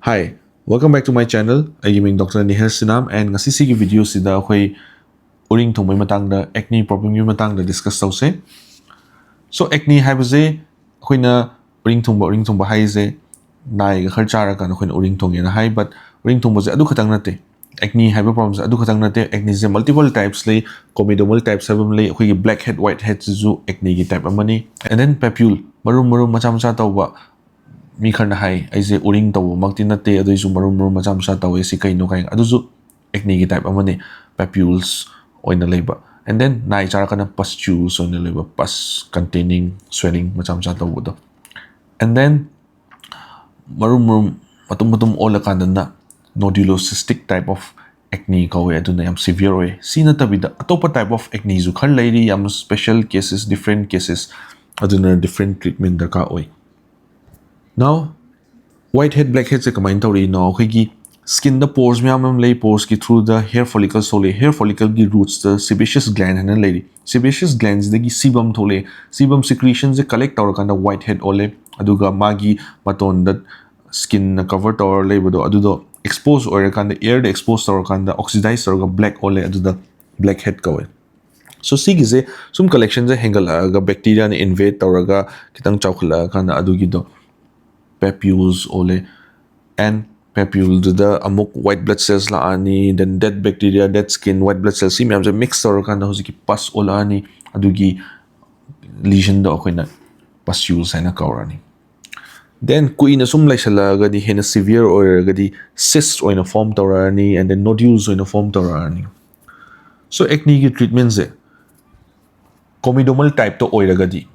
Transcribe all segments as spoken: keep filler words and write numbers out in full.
Hi, welcome back to my channel. ꯑꯩꯒꯤ ꯃꯤꯡ Doctor Nihal Sinam, and ꯉꯁꯤꯁꯤꯒꯤ video ꯁꯤꯗ ꯑꯩꯈꯣꯏ ꯎꯔꯤꯡ ꯊꯨꯡꯕꯒꯤ ꯃꯇꯥꯡꯗ, acne problem ꯒꯤ ꯃꯇꯥꯡꯗ discuss ꯇꯧꯁꯦ꯫ So, acne ꯍꯥꯏꯕꯁꯦ ꯑꯩꯈꯣꯏꯅ ꯎꯔꯤꯡ ꯊꯨꯡꯕ, ꯎꯔꯤꯡ ꯊꯨꯡꯕ ꯍꯥꯏꯁꯦ ꯅꯥꯏꯒ ꯈꯔ ꯆꯥꯔꯀꯥꯟꯗ ꯑꯩꯈꯣꯏꯅ ꯎꯔꯤꯡ ꯊꯨꯡꯉꯦꯅ ꯍꯥꯏ, but ꯎꯔꯤꯡ ꯊꯨꯡꯕꯁꯦ ꯑꯗꯨ ꯈꯛꯇꯪ ꯅꯠꯇꯦ꯫ Acne ꯍꯥꯏꯕ problem ꯁꯦ ꯑꯗꯨ ꯈꯛꯇꯪ ꯅꯠꯇꯦ, acne ꯁꯦ multiple types ꯂꯩ, comedomal types ꯍꯥꯏꯕ ꯑꯃ ꯂꯩ, ꯑꯩꯈꯣꯏꯒꯤ black head, white head ꯁꯤꯁꯨ acne ꯒꯤ type ꯑꯃꯅꯤ, and then papule, ꯃꯔꯨꯝ ꯃꯔꯨꯝ ꯃꯆꯥ ꯃꯆꯥ ꯇꯧꯕ, ꯃꯤ ꯈꯔꯅ ꯍꯥꯏ, "ꯑꯩꯁꯦ ꯎꯔꯤꯡ ꯇꯧꯕꯃꯛꯇꯤ ꯅꯠꯇꯦ, ꯑꯗꯨꯏꯁꯨ ꯃꯔꯨꯝ ꯃꯔꯨꯝ ꯃꯆꯥ ꯃꯆꯥ ꯇꯧꯋꯦ, ꯁꯤ ꯀꯩꯅꯣ?" ꯀꯥꯏꯅ꯫ ꯑꯗꯨꯁꯨ acne ꯒꯤ type ꯑꯃꯅꯤ, papules ꯑꯣꯏꯅ ꯂꯩꯕ, and then ꯅꯥꯏ ꯆꯥꯔꯀꯥꯟꯗ pustules ꯑꯣꯏꯅ ꯂꯩꯕ, pus containing swelling ꯃꯆꯥ ꯃꯆꯥ ꯇꯧꯕꯗꯣ, and then ꯃꯔꯨꯝ ꯃꯔꯨꯝ ꯃꯇꯨꯝ ꯃꯇꯨꯝ ꯑꯣꯜꯂꯀꯥꯟꯗꯅ nodulocystic type of acne ꯀꯧꯋꯦ, ꯑꯗꯨꯅ ꯌꯥꯝ severe ꯑꯣꯏ꯫ ꯁꯤ ꯅꯠꯇꯕꯤꯗ ꯑꯇꯣꯞꯄ type of acne ꯁꯨ ꯈꯔ ꯂꯩꯔꯤ, ꯌꯥꯝ special cases, different cases, ꯑꯗꯨꯅ different treatment ꯗꯔꯀꯥꯔ ꯑꯣꯏ꯫ Now, white head, black head ꯁꯦ ꯀꯃꯥꯏꯅ ꯇꯧꯔꯤꯅꯣ? ꯑꯩꯈꯣꯏꯒꯤ skin ꯗ pores ꯃꯌꯥꯝ ꯑꯃ ꯂꯩ, pores ꯀꯤ through ꯗ hair follicles ꯊꯣꯛꯂꯛꯑꯦ, hair follicle ꯒꯤ roots ꯇ sebaceous gland ꯍꯥꯏꯅ ꯂꯩꯔꯤ, sebaceous gland ꯁꯤꯗꯒꯤ sebum ꯊꯣꯛꯂꯛꯑꯦ, sebum secretion ꯁꯦ collect ꯇꯧꯔꯀꯥꯟꯗ white head ꯑꯣꯜꯂꯦ, ꯑꯗꯨꯒ ꯃꯥꯒꯤ ꯃꯇꯣꯟꯗ skin ꯅ cover ꯇꯧꯔ ꯂꯩꯕꯗꯣ ꯑꯗꯨꯗꯣ expose ꯑꯣꯏꯔꯀꯥꯟꯗ, air ꯗ expose ꯇꯧꯔꯀꯥꯟꯗ oxidize ꯇꯧꯔꯒ black ꯑꯣꯜꯂꯦ, ꯑꯗꯨꯗ black head ꯀꯧꯋꯦ꯫ So ꯁꯤꯒꯤꯁꯦ ꯁꯨꯝ collection ꯁꯦ ꯍꯦꯟꯒꯠꯂꯛꯑꯒ bacteria ꯅ invade ꯇꯧꯔꯒ ꯈꯤꯇꯪ ꯆꯥꯎꯈꯠꯂꯛꯑꯀꯥꯟꯗ ꯑꯗꯨꯒꯤꯗꯣ papules ꯑꯣꯜꯂꯦ, and papule ꯗꯨꯗ ꯑꯃꯨꯛ white blood cells ꯂꯥꯛꯑꯅꯤ, then dead bacteria, dead skin, white blood cells, ꯁꯤ ꯃꯌꯥꯝꯁꯦ mix ꯇꯧꯔꯀꯥꯟꯗ ꯍꯧꯖꯤꯛꯀꯤ pus ꯑꯣꯜꯂꯛꯑꯅꯤ, ꯑꯗꯨꯒꯤ lesion ꯗꯣ ꯑꯩꯈꯣꯏꯅ pustules ꯍꯥꯏꯅ ꯀꯧꯔꯅꯤ꯫ Then ꯀꯨꯏꯅ ꯁꯨꯝ ꯂꯩꯁꯜꯂꯛꯑꯒꯗꯤ, ꯍꯦꯟꯅ severe ꯑꯣꯏꯔꯒꯗꯤ cyst ꯑꯣꯏꯅ form ꯇꯧꯔꯛꯑꯅꯤ, and then nodules ꯑꯣꯏꯅ form ꯇꯧꯔꯛꯑꯅꯤ꯫ So acne ꯒꯤ treatment ꯁꯦ comedomal type ꯇ ꯑꯣꯏꯔꯒꯗꯤ,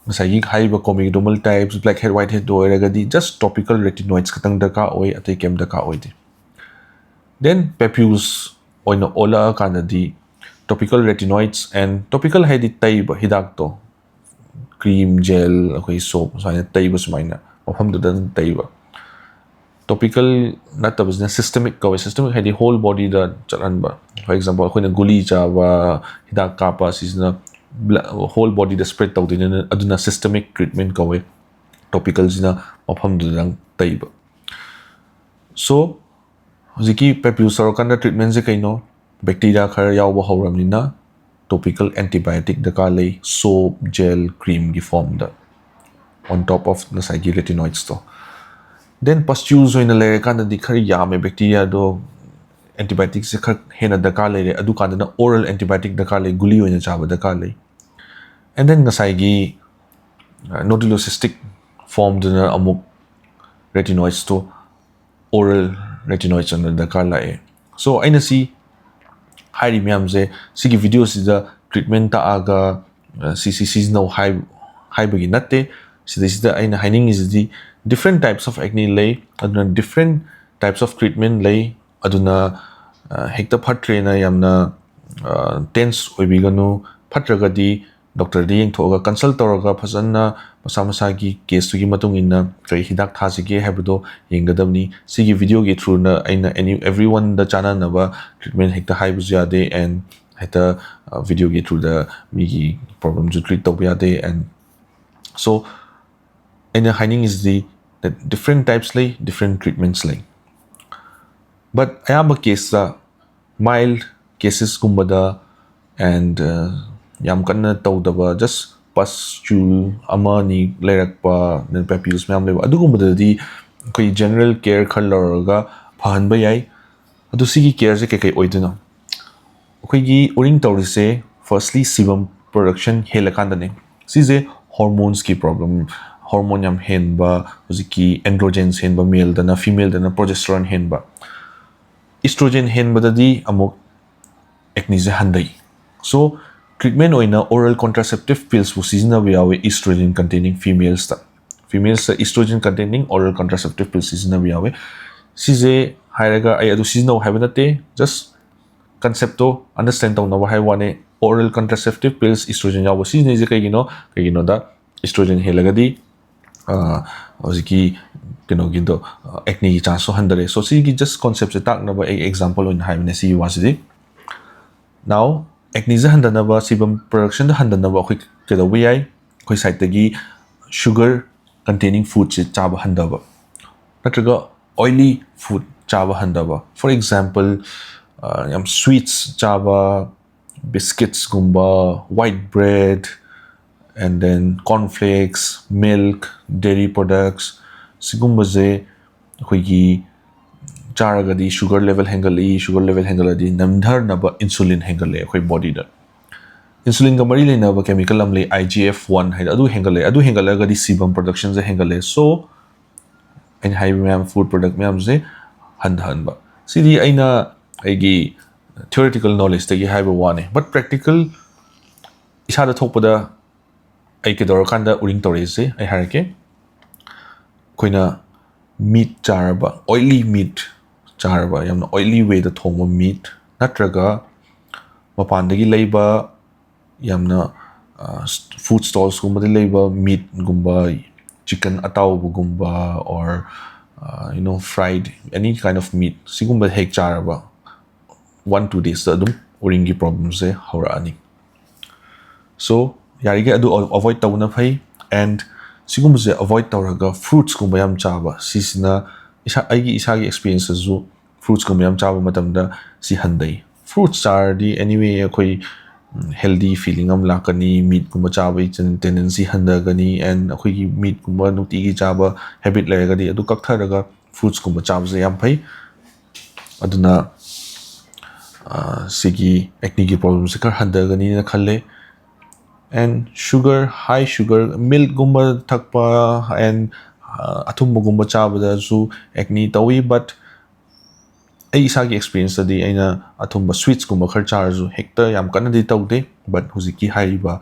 ꯉꯁꯥꯏꯒꯤ ꯍꯥꯏꯔꯤꯕ comedomal types, black head, white head ꯇ ꯑꯣꯏꯔꯒꯗꯤ just topical retinoids ꯈꯛꯇꯪ ꯗꯔꯀꯥꯔ ꯑꯣꯏ, ꯑꯇꯩ ꯀꯩꯝ ꯗꯔꯀꯥꯔ ꯑꯣꯏꯗꯦ꯫ Then papules ꯑꯣꯏꯅ ꯑꯣꯜꯂꯛꯑꯀꯥꯟꯗꯗꯤ topical retinoids and topical ꯍꯥꯏꯗꯤ ꯇꯩꯕ ꯍꯤꯗꯥꯛꯇꯣ, cream, gel, ꯑꯩꯈꯣꯏ soap ꯁꯨꯃꯥꯏꯅ ꯇꯩꯕ, ꯁꯨꯃꯥꯏꯅ ꯃꯐꯝꯗꯨꯗ ꯑꯗꯨꯝ ꯇꯩꯕ꯫ Topical ꯅꯠꯇꯕꯁꯤꯅ systemic ꯀꯧꯋꯦ꯫ Systemic ꯍꯥꯏꯗꯤ whole body the ꯆꯠꯍꯟꯕ꯫ For example, ꯑꯩꯈꯣꯏꯅ ꯒꯨꯂꯤ ꯆꯥꯕ, ꯍꯤꯗꯥꯛ ꯀꯥꯞꯄ, ꯁꯤꯁꯤꯅ whole body ꯗ spread ꯇꯧꯗꯣꯏꯅꯤꯅ, ꯑꯗꯨꯅ systemic treatment ꯀꯧꯋꯦ꯫ Topical ꯁꯤꯅ ꯃꯐꯝꯗꯨꯗꯪ ꯇꯩꯕ꯫ So ꯍꯧꯖꯤꯛꯀꯤ papules ꯇꯧꯔꯀꯥꯟꯗ treatment ꯁꯦ ꯀꯩꯅꯣ? Bacteria ꯈꯔ ꯌꯥꯎꯕ ꯍꯧꯔꯕꯅꯤꯅ topical antibiotic ꯗꯔꯀꯥꯔ ꯂꯩ, soap, gel, cream ꯒꯤ form the, on top of ꯉꯁꯥꯏꯒꯤ retinoids ꯇꯣ. Then pustules ꯑꯣꯏꯅ ꯂꯩꯔꯀꯥꯟꯗꯗꯤ ꯈꯔ ꯌꯥꯝꯃꯦ bacteria ꯗꯣ, antibiotic ꯁꯦ ꯈꯔ ꯍꯦꯟꯅ ꯗꯔꯀꯥꯔ ꯂꯩꯔꯦ, ꯑꯗꯨꯀꯥꯟꯗꯅ oral antibiotic ꯗꯔꯀꯥꯔ ꯂꯩ, ꯒꯨꯂꯤ ꯑꯣꯏꯅ ꯆꯥꯕ ꯗꯔꯀꯥꯔ ꯂꯩ. And then ꯉꯁꯥꯏꯒꯤ ꯅꯣꯗꯨꯂꯣꯁꯤꯁꯇꯤꯛ ꯐꯣꯝꯗꯨꯅ ꯑꯃꯨꯛ retinoids ꯇꯣ oral retinoids ꯑꯣꯏꯅ ꯗꯔꯀꯥꯔ ꯂꯥꯛꯑꯦ. So ꯑꯩꯅ ꯁꯤ ꯍꯥꯏꯔꯤ ꯃꯌꯥꯝꯁꯦ, ꯁꯤꯒꯤ video ꯁꯤꯗ treatment ꯇꯥꯛꯑꯒ ꯁꯤꯁꯤ ꯁꯤꯖꯤꯟꯅꯧ ꯍꯥꯏꯕꯒꯤ ꯅꯠꯇꯦ. ꯁꯤꯗꯩꯁꯤꯗ ꯑꯩꯅ ꯍꯥꯏꯅꯤꯡꯉꯤꯁꯤꯗꯤ different types of acne ꯂꯩ, ꯑꯗꯨꯅ different types of treatment ꯂꯩ. ꯑꯗꯨꯅ ꯍꯦꯛꯇ ꯐꯠꯇ꯭ꯔꯦꯅ ꯌꯥꯝꯅ tense ꯑꯣꯏꯕꯤꯒꯅꯨ. ꯐꯠꯇ꯭ꯔꯒꯗꯤ doctor ꯗ ꯌꯦꯡꯊꯣꯛꯑꯒ consult ꯇꯧꯔꯒ ꯐꯖꯅ ꯃꯁꯥ ꯃꯁꯥꯒꯤ case ꯇꯨꯒꯤ ꯃꯇꯨꯡ ꯏꯟꯅ ꯀꯔꯤ ꯍꯤꯗꯥꯛ ꯊꯥꯁꯤꯒꯦ ꯍꯥꯏꯕꯗꯣ ꯌꯦꯡꯒꯗꯕꯅꯤ꯫ ꯁꯤꯒꯤ video ꯒꯤ through ꯅ ꯑꯩꯅ any everyone ꯗ ꯆꯥꯟꯅꯅꯕ treatment ꯍꯦꯛꯇ ꯍꯥꯏꯕꯁꯨ ꯌꯥꯗꯦ, and ꯍꯦꯛꯇ video ꯒꯤ through ꯗ ꯃꯤꯒꯤ problem ꯁꯨ treat ꯇꯧꯕ ꯌꯥꯗꯦ. And so ꯑꯩꯅ ꯍꯥꯏꯅꯤꯡꯉꯤꯁꯤꯗꯤ different types ꯂꯩ, different treatments ꯂꯩ, but ꯑꯌꯥꯝꯕ case ꯇ mild cases ꯀꯨꯝꯕꯗ and ꯌꯥꯝ ꯀꯟꯅ ꯇꯧꯗꯕ, just pustule ꯑꯃ ꯑꯅꯤ ꯂꯩꯔꯛꯄ, then papules ꯃꯌꯥꯝ ꯂꯩꯕ, ꯑꯗꯨꯒꯨꯝꯕꯗꯗꯤ ꯑꯩꯈꯣꯏ general care ꯈꯔ ꯂꯧꯔꯒ ꯐꯍꯟꯕ ꯌꯥꯏ꯫ ꯑꯗꯨ ꯁꯤꯒꯤ care ꯁꯦ ꯀꯩꯀꯩ ꯑꯣꯏꯗꯣꯏꯅꯣ? ꯑꯩꯈꯣꯏꯒꯤ ꯎꯔꯤꯡ ꯇꯧꯔꯤꯁꯦ firstly sebum production ꯍꯦꯜꯂꯀꯥꯟꯗꯅꯦ꯫ ꯁꯤꯁꯦ hormones ꯀꯤ problem, hormone ꯌꯥꯝ ꯍꯦꯟꯕ, ꯍꯧꯖꯤꯛꯀꯤ androgens ꯍꯦꯟꯕ, male ꯗꯅ, female ꯗꯅ progesterone ꯍꯦꯟꯕ, estrogen ꯍꯦꯟꯕꯗꯗꯤ ꯑꯃꯨꯛ acne ꯁꯦ ꯍꯟꯊꯩ꯫ So treatment ꯑꯣꯏꯅ oral contraceptive pills ꯄꯨ ꯁꯤꯖꯤꯟꯅꯕ ꯌꯥꯎꯋꯤ estrogen containing females ꯇ꯫ Females ꯇ estrogen containing oral contraceptive pills ꯁꯤꯖꯤꯟꯅꯕ ꯌꯥꯎꯋꯤ꯫ ꯁꯤꯁꯦ ꯍꯥꯏꯔꯒ ꯑꯩ ꯑꯗꯨ ꯁꯤꯖꯤꯟꯅꯧ ꯍꯥꯏꯕ ꯅꯠꯇꯦ, just concept ꯇꯣ understand ꯇꯧꯅꯕ ꯍꯥꯏꯕ ꯋꯥꯅꯦ꯫ Oral contraceptive pills estrogen ꯌꯥꯎꯕ ꯁꯤꯖꯤꯟꯅꯩꯁꯦ ꯀꯩꯒꯤꯅꯣ? ꯀꯩꯒꯤꯅꯣꯗ estrogen ꯍꯦꯜꯂꯒꯗꯤ ꯍꯧꯖꯤꯛꯀꯤ ꯀꯩꯅꯣꯒꯤꯗꯣ, acne ꯒꯤ chance ꯁꯨ ꯍꯟꯊꯔꯦ꯫ So ꯁꯤꯒꯤ just concept ꯁꯦ ꯇꯥꯛꯅꯕ ꯑꯩ example ꯑꯣꯏꯅ ꯍꯥꯏꯕꯅꯦ ꯁꯤꯒꯤ ꯋꯥꯁꯤꯗꯤ꯫ Now acne ꯁꯦ ꯍꯟꯊꯅꯕ, sebum production ꯗ ꯍꯟꯊꯅꯕ ꯑꯩꯈꯣꯏ ꯀꯩꯗꯧꯕ ꯌꯥꯏ? ꯑꯩꯈꯣꯏ side ꯇꯒꯤ sugar containing food ꯁꯦ ꯆꯥꯕ ꯍꯟꯊꯕ, ꯅꯠꯇ꯭ꯔꯒ Oily food ꯆꯥꯕ ꯍꯟꯊꯕ, for example, ꯌꯥꯝ sweets ꯆꯥꯕ, biscuitsꯀꯨꯝꯕ, white bread, and then cornflakes, milk, dairy products, ꯁꯤꯒꯨꯝꯕꯁꯦ ꯑꯩꯈꯣꯏꯒꯤ ꯆꯥꯔꯒꯗꯤ sugar level ꯍꯦꯟꯒꯠꯂꯛꯏ, sugar level ꯍꯦꯟꯒꯠꯂꯗꯤ ꯅꯝꯊꯅꯕ insulin ꯍꯦꯟꯒꯠꯂꯛꯑꯦ ꯑꯩꯈꯣꯏ bodyꯗ꯫ Insulinꯒ ꯃꯔꯤ ꯂꯩꯅꯕ chemical ꯑꯃ ꯂꯩ, I G F one ꯍꯥꯏꯅ, ꯑꯗꯨ ꯍꯦꯟꯒꯠꯂꯛꯑꯦ꯫ ꯑꯗꯨ ꯍꯦꯟꯒꯠꯂꯒꯗꯤ sebum productionꯁꯦ ꯍꯦꯟꯒꯠꯂꯦ꯫ So ꯑꯩꯅ ꯍꯥꯏꯔꯤꯕ ꯃꯌꯥꯝ, food product ꯃꯌꯥꯝꯁꯦ ꯍꯟꯊꯍꯟꯕ꯫ ꯁꯤꯗꯤ ꯑꯩꯅ ꯑꯩꯒꯤ theoretical knowledgeꯇꯒꯤ ꯍꯥꯏꯕ ꯋꯥꯅꯤ, but practical ꯏꯁꯥꯗ ꯊꯣꯛꯄꯗ ꯑꯩ ꯀꯩꯗꯧꯔꯀꯥꯟꯗ ꯎꯔꯤꯡ ꯇꯧꯔꯛꯏꯁꯦ ꯑꯩ ꯍꯥꯏꯔꯛꯀꯦ꯫ ꯑꯩꯈꯣꯏꯅ meat ꯆꯥꯔꯕ, oily meat ꯆꯥꯔꯕ, ꯌꯥꯝꯅ oily wayꯗ ꯊꯣꯡꯕ meat, ꯅꯠꯇ꯭ꯔꯒ ꯃꯄꯥꯟꯗꯒꯤ ꯂꯩꯕ ꯌꯥꯝꯅ food stallsꯀꯨꯝꯕꯗ ꯂꯩꯕ meatꯀꯨꯝꯕ, chicken ꯑꯇꯥꯎꯕꯒꯨꯝꯕ, or you know, fried any kind of meat, ꯁꯤꯒꯨꯝꯕ ꯍꯦꯛ ꯆꯥꯔꯕ one two daysꯇ ꯑꯗꯨꯝ ꯎꯔꯤꯡꯒꯤ problemꯁꯦ ꯍꯧꯔꯛꯑꯅꯤ꯫ So ꯌꯥꯔꯤꯈꯩ ꯑꯗꯨ avoid ꯇꯧꯕꯅ ꯐꯩ꯫ And ꯁꯤꯒꯨꯝꯕꯁꯦ avoid ꯇꯧꯔꯒ fruitsꯀꯨꯝꯕ ꯌꯥꯝ ꯆꯥꯕ, ꯁꯤꯁꯤꯅ ꯏꯁꯥ, ꯑꯩꯒꯤ ꯏꯁꯥꯒꯤ experienceꯇꯁꯨ fruitsꯀꯨꯝꯕ ꯌꯥꯝ ꯆꯥꯕ ꯃꯇꯝꯗ ꯁꯤ ꯍꯟꯊꯩ꯫ Fruits ꯆꯥꯔꯗꯤ anyway ꯑꯩꯈꯣꯏ healthy feeling ꯑꯃ ꯂꯥꯛꯀꯅꯤ, meatꯀꯨꯝꯕ ꯆꯥꯕꯒꯤ tendency ꯍꯟꯊꯒꯅꯤ, and ꯑꯩꯈꯣꯏꯒꯤ meatꯀꯨꯝꯕ ꯅꯨꯡꯇꯤꯒꯤ ꯆꯥꯕ habit ꯂꯩꯔꯒꯗꯤ ꯑꯗꯨ ꯀꯛꯊꯔꯒ fruitsꯀꯨꯝꯕ ꯆꯥꯕꯁꯦ ꯌꯥꯝ ꯐꯩ꯫ ꯑꯗꯨꯅ ꯁꯤꯒꯤ acneꯒꯤ problemꯁꯦ ꯈꯔ ꯍꯟꯊꯒꯅꯤꯅ ꯈꯜꯂꯦ꯫ And sugar, high sugar, milkꯀꯨꯝꯕ ꯊꯛꯄ and ꯑꯊꯨꯝꯕꯒꯨꯝꯕ ꯆꯥꯕꯗꯁꯨ acne ꯇꯧꯏ꯫ But ꯑꯩ ꯏꯁꯥꯒꯤ experienceꯇꯗꯤ ꯑꯩꯅ ꯑꯊꯨꯝꯕ sweetsꯀꯨꯝꯕ ꯈꯔ ꯆꯥꯔꯁꯨ ꯍꯦꯛꯇ ꯌꯥꯝ ꯀꯟꯅꯗꯤ ꯇꯧꯗꯦ꯫ But ꯍꯧꯖꯤꯛꯀꯤ ꯍꯥꯏꯔꯤꯕ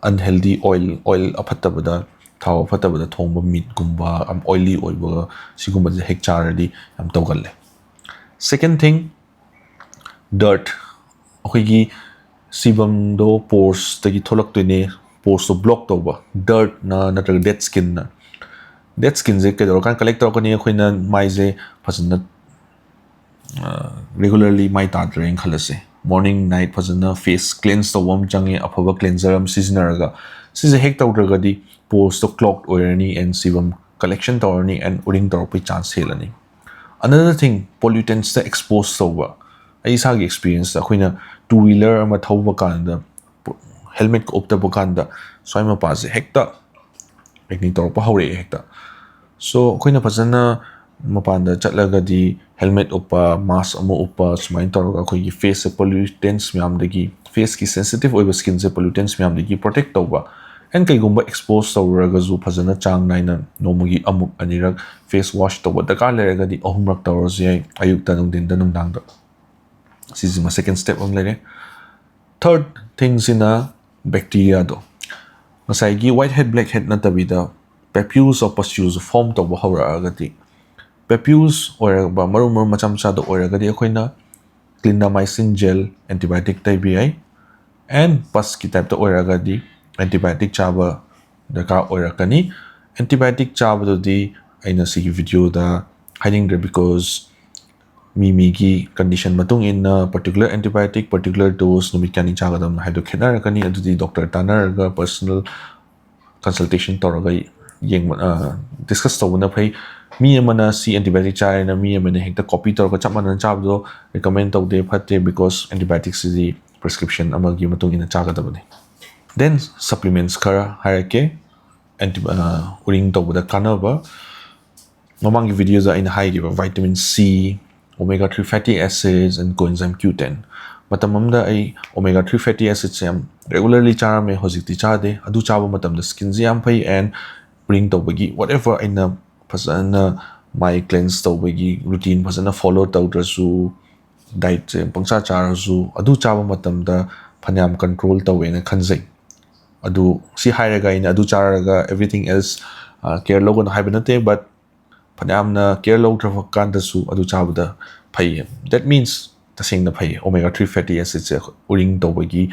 unhealthy oil, oil ꯑꯐꯠꯇꯕꯗ, ꯊꯥꯎ ꯑꯐꯠꯇꯕꯗ ꯊꯣꯡꯕ meatꯀꯨꯝꯕ, ꯌꯥꯝ oily ꯑꯣꯏꯕ, ꯁꯤꯒꯨꯝꯕꯁꯦ ꯍꯦꯛ ꯆꯥꯔꯗꯤ ꯌꯥꯝ ꯇꯧꯒꯜꯂꯦ꯫ Second thing, dirt꯫ ꯑꯩꯈꯣꯏꯒꯤ sebumꯗꯣ poresꯇꯒꯤ ꯊꯣꯛꯂꯛꯇꯣꯏꯅꯦ, poresꯇꯣ block ꯇꯧꯕ dirtꯅ ꯅꯠꯇ꯭ꯔꯒ dead skinꯅ꯫ Dead skinꯁꯦ ꯀꯩꯗꯧꯔꯀꯥꯟꯗ collect ꯇꯧꯔꯛꯀꯅꯤ? ꯑꯩꯈꯣꯏꯅ ꯃꯥꯏꯁꯦ ꯐꯖꯅ regularly ꯃꯥꯏ ꯇꯥꯗ꯭ꯔꯦꯅ ꯈꯜꯂꯁꯦ, morning night ꯐꯖꯅ face cleanse ꯇꯧꯕ ꯑꯃ ꯆꯪꯉꯦ, ꯑꯐꯕ cleanser ꯑꯃ ꯁꯤꯖꯤꯟꯅꯔꯒ꯫ ꯁꯤꯁꯦ ꯍꯦꯛ ꯇꯧꯗ꯭ꯔꯒꯗꯤ poresꯇꯣ clogged ꯑꯣꯏꯔꯅꯤ and sebum collection ꯇꯧꯔꯅꯤ and ꯎꯔꯤꯡ ꯇꯧꯔꯛꯄꯒꯤ chance ꯍꯦꯜꯂꯅꯤ꯫ Another thing, pollutantsꯇ expose ꯇꯧꯕ꯫ ꯑꯩ ꯏꯁꯥꯒꯤ experienceꯇ ꯑꯩꯈꯣꯏꯅ two wheeler ꯑꯃ ꯊꯧꯕ ꯀꯥꯟꯗ, helmetꯀ ꯎꯞꯇꯕ ꯀꯥꯟꯗ ꯁ꯭ꯋꯥꯏ ꯃꯄꯥꯁꯦ ꯍꯦꯛꯇ acne ꯇꯧꯔꯛꯄ ꯍꯧꯔꯛꯑꯦ ꯍꯦꯛꯇ꯫ So ꯑꯩꯈꯣꯏꯅ ꯐꯖꯅ ꯃꯄꯥꯟꯗ ꯆꯠꯂꯒꯗꯤ helmet ꯎꯞꯄ, mask ꯑꯃ ꯎꯞꯄ, ꯁꯨꯃꯥꯏꯅ ꯇꯧꯔꯒ ꯑꯩꯈꯣꯏꯒꯤ faceꯁꯦ pollutants ꯃꯌꯥꯝꯗꯒꯤ, faceꯀꯤ sensitive ꯑꯣꯏꯕ skinꯁꯦ pollutants ꯃꯌꯥꯝꯗꯒꯤ protect ꯇꯧꯕ꯫ And ꯀꯩꯒꯨꯝꯕ expose ꯇꯧꯔꯨꯔꯒꯁꯨ ꯐꯖꯅ ꯆꯥꯡ ꯅꯥꯏꯅ ꯅꯣꯡꯃꯒꯤ ꯑꯃꯨꯛ ꯑꯅꯤꯔꯛ face wash ꯇꯧꯕ ꯗꯔꯀꯥꯔ ꯂꯩꯔꯒꯗꯤ ꯑꯍꯨꯝꯔꯛ ꯇꯧꯔꯁꯨ ꯌꯥꯏ, ꯑꯌꯨꯛꯇ, ꯅꯨꯡꯊꯤꯟꯗ, ꯅꯨꯡꯗꯥꯡꯗ꯫ ꯁꯤꯁꯤꯃ second step ꯑꯃ ꯂꯩꯔꯦ꯫ Third thingꯁꯤꯅ bacteriaꯗꯣ꯫ ꯉꯁꯥꯏꯒꯤ white head, black head ꯅꯠꯇꯕꯤꯗ papules or pustules form ꯇꯧꯕ ꯍꯧꯔꯛꯑꯒꯗꯤ, papules ꯑꯣꯏꯔꯕ ꯃꯔꯨ ꯃꯔꯨ ꯃꯆꯥ ꯃꯆꯥꯗꯣ ꯑꯣꯏꯔꯒꯗꯤ ꯑꯩꯈꯣꯏꯅ clindamycin gel antibiotic ꯇꯩꯕ ꯌꯥꯏ꯫ And pusꯀꯤ typeꯇ ꯑꯣꯏꯔꯒꯗꯤ antibiotic ꯆꯥꯕ ꯗꯔꯀꯥꯔ ꯑꯣꯏꯔꯛꯀꯅꯤ꯫ Antibiotic ꯆꯥꯕꯗꯨꯗꯤ ꯑꯩꯅ ꯁꯤꯒꯤ videoꯗ ꯍꯥꯏꯅꯤꯡꯗ꯭ꯔꯦ, because ꯃꯤ ꯃꯤꯒꯤ condition ꯃꯇꯨꯡ ꯏꯟꯅ particular antibiotic, particular dose, ꯅꯨꯃꯤꯠ ꯀꯌꯥꯅꯤ ꯆꯥꯒꯗꯕꯅꯣ ꯍꯥꯏꯕꯗꯣ ꯈꯦꯠꯅꯔꯛꯀꯅꯤ꯫ ꯑꯗꯨꯗꯤ doctor ꯇꯥꯟꯅꯔꯒ personal consultation ꯇꯧꯔꯒ ꯌꯦꯡꯕ, discuss ꯇꯧꯕꯅ ꯐꯩ꯫ ꯃꯤ ꯑꯃꯅ ꯁꯤ antibiotic ꯆꯥꯔꯦꯅ ꯃꯤ ꯑꯃꯅ ꯍꯦꯛꯇ copy ꯇꯧꯔꯒ ꯆꯞ ꯃꯥꯟꯅꯅ ꯆꯥꯕꯗꯣ recommend ꯇꯧꯗꯦ, ꯐꯠꯇꯦ, because antibioticꯁꯤꯗꯤ prescription ꯑꯃꯒꯤ ꯃꯇꯨꯡ ꯏꯟꯅ ꯆꯥꯒꯗꯕꯅꯤ꯫ Then supplements ꯈꯔ ꯍꯥꯏꯔꯛꯀꯦ, anti-, ꯎꯔꯤꯡ ꯇꯧꯕꯗ ꯀꯥꯟꯅꯕ꯫ ꯃꯃꯥꯡꯒꯤ videoꯗ ꯑꯩꯅ ꯍꯥꯏꯈꯤꯕ vitamin C, omega three fatty acids and coenzyme Q ten꯫ ꯃꯇꯝ ꯑꯃꯗ ꯑꯩ omega three fatty acidsꯁꯦ ꯌꯥꯝ regularly ꯆꯥꯔꯝꯃꯦ, ꯍꯧꯖꯤꯛꯇꯤ ꯆꯥꯗꯦ꯫ ꯑꯗꯨ ꯆꯥꯕ ꯃꯇꯝꯗ skinꯁꯦ ꯌꯥꯝ ꯐꯩ, and ꯎꯔꯤꯡ ꯇꯧꯕꯒꯤ whatever ꯑꯩꯅ ꯐꯖꯅ ꯃꯥꯏ cleanse ꯇꯧꯕꯒꯤ routine ꯐꯖꯅ follow ꯇꯧꯗ꯭ꯔꯁꯨ, dietꯁꯦ ꯄꯪꯆꯥ ꯆꯥꯔꯁꯨ, ꯑꯗꯨ ꯆꯥꯕ ꯃꯇꯝꯗ ꯐꯅꯌꯥꯝ control ꯇꯧꯋꯦꯅ ꯈꯟꯖꯩ꯫ ꯑꯗꯨ ꯁꯤ ꯍꯥꯏꯔꯒ ꯑꯩꯅ ꯑꯗꯨ ꯆꯥꯔꯒ everything else care ꯂꯧꯒꯅꯨ ꯍꯥꯏꯕ ꯅꯠꯇꯦ, but ꯐꯅꯌꯥꯝꯅ care ꯂꯧꯗ꯭ꯔꯕ ꯀꯥꯟꯗꯁꯨ ꯑꯗꯨ ꯆꯥꯕꯗ ꯐꯩ꯫ That means ꯇꯁꯦꯡꯅ ꯐꯩ, omega three fatty acidsꯁꯦ ꯎꯔꯤꯡ ꯇꯧꯕꯒꯤ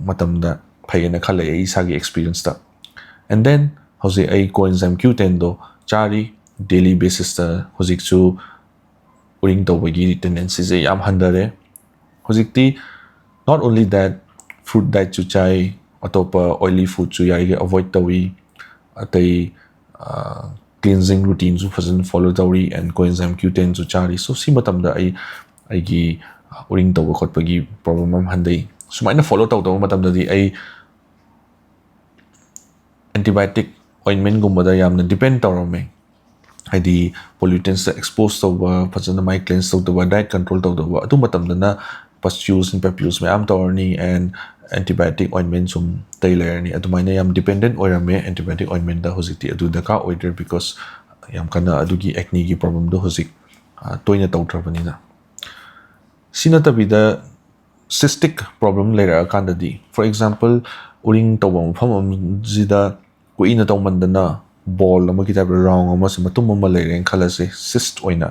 ꯃꯇꯝꯗ ꯐꯩꯌꯦꯅ ꯈꯜꯂꯦ ꯑꯩ ꯏꯁꯥꯒꯤ experienceꯇ꯫ And then ꯍꯧꯖꯤꯛ ꯑꯩ coenzyme Q tenꯗꯣ ꯆꯥꯔꯤ daily basisꯇ꯫ ꯍꯧꯖꯤꯛꯁꯨ ꯎꯔꯤꯡ ꯇꯧꯕꯒꯤ tendencyꯁꯦ ꯌꯥꯝ ꯍꯟꯊꯔꯦ ꯍꯧꯖꯤꯛꯇꯤ꯫ Not only that, fruit dietꯁꯨ ꯆꯥꯏ, ꯑꯇꯣꯞꯄ oily foodꯁꯨ ꯌꯥꯔꯤꯈꯩ avoid ꯇꯧꯏ, ꯑꯇꯩ cleansing routineꯁꯨ ꯐꯖꯅ follow ꯇꯧꯔꯤ, and coenzyme Q ten ꯁꯨ ꯆꯥꯔꯤ꯫ So ꯁꯤ ꯃꯇꯝꯗ ꯑꯩ ꯑꯩꯒꯤ ꯎꯔꯤꯡ ꯇꯧꯕ ꯈꯣꯠꯄꯒꯤ problem ꯑꯃ ꯍꯟꯊꯩ꯫ ꯁꯨꯃꯥꯏꯅ follow ꯇꯧꯗꯕ ꯃꯇꯝꯗꯗꯤ ꯑꯩ antibiotic ointment ꯒꯨꯝꯕꯗ ꯌꯥꯝꯅ depend ꯇꯧꯔꯝꯃꯦ꯫ ꯍꯥꯏꯗꯤ pollutantsꯇ expose ꯇꯧꯕ, ꯐꯖꯅ ꯃꯥꯏ cleanse ꯇꯧꯗꯕ, diet control ꯇꯧꯗꯕ, ꯑꯗꯨ ꯃꯇꯝꯗꯅ pustules and papules ꯃꯌꯥꯝ ꯇꯧꯔꯅꯤ, and antibiotic ointment ꯁꯨꯝ ꯇꯩ ꯂꯩꯔꯅꯤ꯫ ꯑꯗꯨꯃꯥꯏꯅ ꯌꯥꯝ dependent ꯑꯣꯏꯔꯝꯃꯦ antibiotic ointmentꯇ꯫ ꯍꯧꯖꯤꯛꯇꯤ ꯑꯗꯨ ꯗꯔꯀꯥꯔ ꯑꯣꯏꯗ꯭ꯔꯦ, because ꯌꯥꯝ ꯀꯟꯅ ꯑꯗꯨꯒꯤ acneꯒꯤ problemꯗꯣ ꯍꯧꯖꯤꯛ, ꯑ, ꯇꯣꯏꯅ ꯇꯧꯗ꯭ꯔꯕꯅꯤꯅ꯫ ꯁꯤ ꯅꯠꯇꯕꯤꯗ cystic problem ꯂꯩꯔꯛꯑꯀꯥꯟꯗꯗꯤ, for example, ꯎꯔꯤꯡ ꯇꯧꯕ ꯃꯐꯝ ꯑꯃꯁꯤꯗ ꯀꯨꯏꯅ ꯇꯧꯃꯟꯗꯅ ball ꯑꯃꯒꯤ type round ꯑꯃꯁꯦ, ꯃꯇꯨꯝ ꯑꯃ ꯂꯩꯔꯦꯅ ꯈꯜꯂꯁꯦ, cyst ꯑꯣꯏꯅ꯫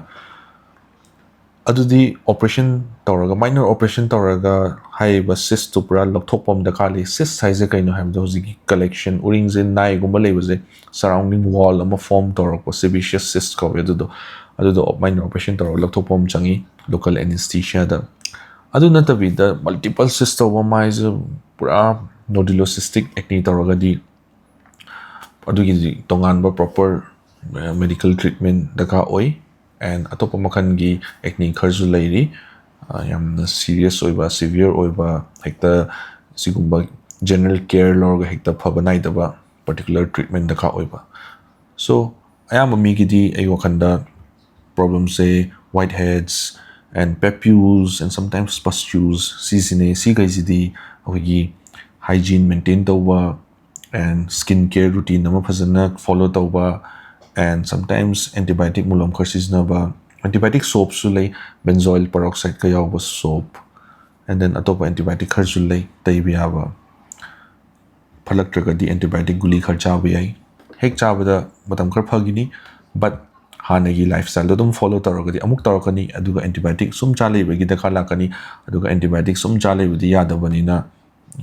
ꯑꯗꯨꯗꯤ operation ꯇꯧꯔꯒ, minor operation ꯇꯧꯔꯒ ꯍꯥꯏꯔꯤꯕ cystꯇꯨ ꯄꯨꯔꯥ ꯂꯧꯊꯣꯛꯄ ꯑꯃ ꯗꯔꯀꯥꯔ ꯂꯩ꯫ Cyst ꯍꯥꯏꯁꯦ ꯀꯩꯅꯣ ꯍꯥꯏꯕꯗ, ꯍꯧꯖꯤꯛꯀꯤ collection, ꯎꯔꯤꯡꯁꯦ ꯅꯥꯏꯒꯨꯝꯕ ꯂꯩꯕꯁꯦ surrounding wall ꯑꯃ form ꯇꯧꯔꯛꯄ, sebaceous cyst ꯀꯧꯋꯦ ꯑꯗꯨꯗꯣ꯫ ꯑꯗꯨꯗꯣ minor operation ꯇꯧꯔꯒ ꯂꯧꯊꯣꯛꯄ ꯑꯃ ꯆꯪꯉꯤ, local anesthesiaꯗ꯫ ꯑꯗꯨ ꯅꯠꯇꯕꯤꯗ multiple cyst ꯇꯧꯕ, ꯃꯥꯏꯁꯦ ꯄꯨꯔꯥ nodulocystic acne ꯇꯧꯔꯒꯗꯤ, ꯑꯗꯨꯒꯤꯗꯤ ꯇꯣꯉꯥꯟꯕ proper medical treatment ꯗꯔꯀꯥꯔ ꯑꯣꯏ꯫ And ꯑꯇꯣꯞꯄ ꯃꯈꯜꯒꯤ acne ꯈꯔꯁꯨ ꯂꯩꯔꯤ, ꯑ, ꯌꯥꯝꯅ serious ꯑꯣꯏꯕ, severe ꯑꯣꯏꯕ, ꯍꯦꯛꯇ ꯁꯤꯒꯨꯝꯕ general care ꯂꯧꯔꯒ ꯍꯦꯛꯇ ꯐꯕ ꯅꯥꯏꯗꯕ particular treatment ꯗꯔꯀꯥꯔ ꯑꯣꯏꯕ꯫ So ꯑꯌꯥꯝꯕ ꯃꯤꯒꯤꯗꯤ ꯑꯩ ꯋꯥꯈꯜꯗ problemꯁꯦ whiteheads and papules and sometimes pustules ꯁꯤꯁꯤꯅꯦ꯫ ꯁꯤꯈꯩꯁꯤꯗꯤ ꯑꯩꯈꯣꯏꯒꯤ hygiene maintain ꯇꯧꯕ and skin care routine ꯑꯃ ꯐꯖꯅ follow ꯇꯧꯕ, and sometimes antibiotic ꯃꯣꯂꯣꯝ ꯈꯔ ꯁꯤꯖꯤꯟꯅꯕ, antibiotic soapꯁꯨ ꯂꯩ, benzoyl peroxideꯀ ꯌꯥꯎꯕ soap, and then ꯑꯇꯣꯞꯄ antibiotic ꯈꯔꯁꯨ ꯂꯩ ꯇꯩꯕ ꯌꯥꯕ꯫ ꯐꯠꯂꯛꯇ꯭ꯔꯒꯗꯤ antibiotic ꯒꯨꯂꯤ ꯈꯔ ꯆꯥꯕ ꯌꯥꯏ꯫ ꯍꯦꯛ ꯆꯥꯕꯗ ꯃꯇꯝ ꯈꯔ ꯐꯈꯤꯅꯤ, but ꯍꯥꯟꯅꯒꯤ lifestyleꯗꯣ ꯑꯗꯨꯝ follow ꯇꯧꯔꯒꯗꯤ ꯑꯃꯨꯛ ꯇꯧꯔꯛꯀꯅꯤ, ꯑꯗꯨꯒ antibiotic ꯁꯨꯝ ꯆꯥ ꯂꯩꯕꯒꯤ ꯗꯔꯀꯥꯔ ꯂꯥꯛꯀꯅꯤ꯫ ꯑꯗꯨꯒ antibiotic ꯁꯨꯝ ꯆꯥ ꯂꯩꯕꯗꯤ ꯌꯥꯗꯕꯅꯤꯅ,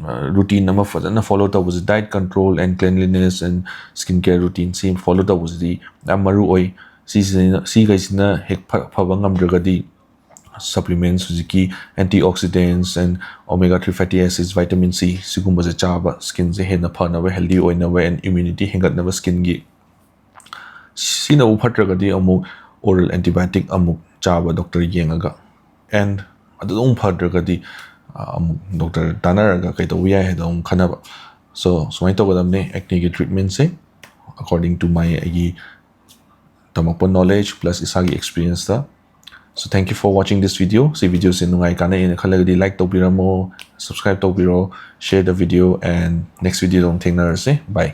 ꯑ, routine ꯑꯃ ꯐꯖꯅ follow ꯇꯧꯕꯁꯦ, diet control and cleanliness and skin care routine ꯁꯤ follow ꯇꯧꯕꯁꯤꯗꯤ ꯌꯥꯝ ꯃꯔꯨ ꯑꯣꯏ꯫ ꯁꯤꯁꯤꯅ, ꯁꯤꯈꯩꯁꯤꯅ ꯍꯦꯛ ꯐ-, ꯐꯕ ꯉꯝꯗ꯭ꯔꯒꯗꯤ supplements, ꯍꯧꯖꯤꯛꯀꯤ antioxidants and omega three fatty acids, vitamin C ꯁꯤꯒꯨꯝꯕꯁꯦ ꯆꯥꯕ, skinꯁꯦ ꯍꯦꯟꯅ ꯐꯅꯕ, healthy ꯑꯣꯏꯅꯕ and immunity ꯍꯦꯟꯒꯠꯅꯕ skinꯒꯤ꯫ ꯁꯤꯅꯕꯨ ꯐꯠꯇ꯭ꯔꯒꯗꯤ ꯑꯃꯨꯛ oral antibiotic ꯑꯃꯨꯛ ꯆꯥꯕ doctor ꯌꯦꯡꯉꯒ, and ꯑꯗꯨꯗ ꯑꯃꯨꯛ ꯐꯗ꯭ꯔꯒꯗꯤ ꯑꯃꯨꯛ doctor ꯇꯥꯟꯅꯔꯒ ꯀꯩꯗꯧꯕ ꯌꯥꯏ ꯍꯥꯏꯗꯣ ꯑꯃꯨꯛ ꯈꯟꯅꯕ꯫ So ꯁꯨꯃꯥꯏꯅ ꯇꯧꯒꯗꯕꯅꯦ acneꯒꯤ treatmentꯁꯦ, according to my ꯑꯩꯒꯤ ꯇꯝꯃꯛꯄ knowledge plus ꯏꯁꯥꯒꯤ experienceꯇ꯫ So thank you for watching this video. ꯁꯤ videoꯁꯦ ꯅꯨꯡꯉꯥꯏ ꯀꯥꯟꯅꯩꯅ ꯈꯜꯂꯒꯗꯤ like ꯇꯧꯕꯤꯔꯝꯃꯣ, subscribe ꯇꯧꯕꯤꯔꯣ, share the video, and next videoꯗ ꯑꯃꯨꯛ ꯊꯦꯡꯅꯔꯁꯦ꯫ Bye.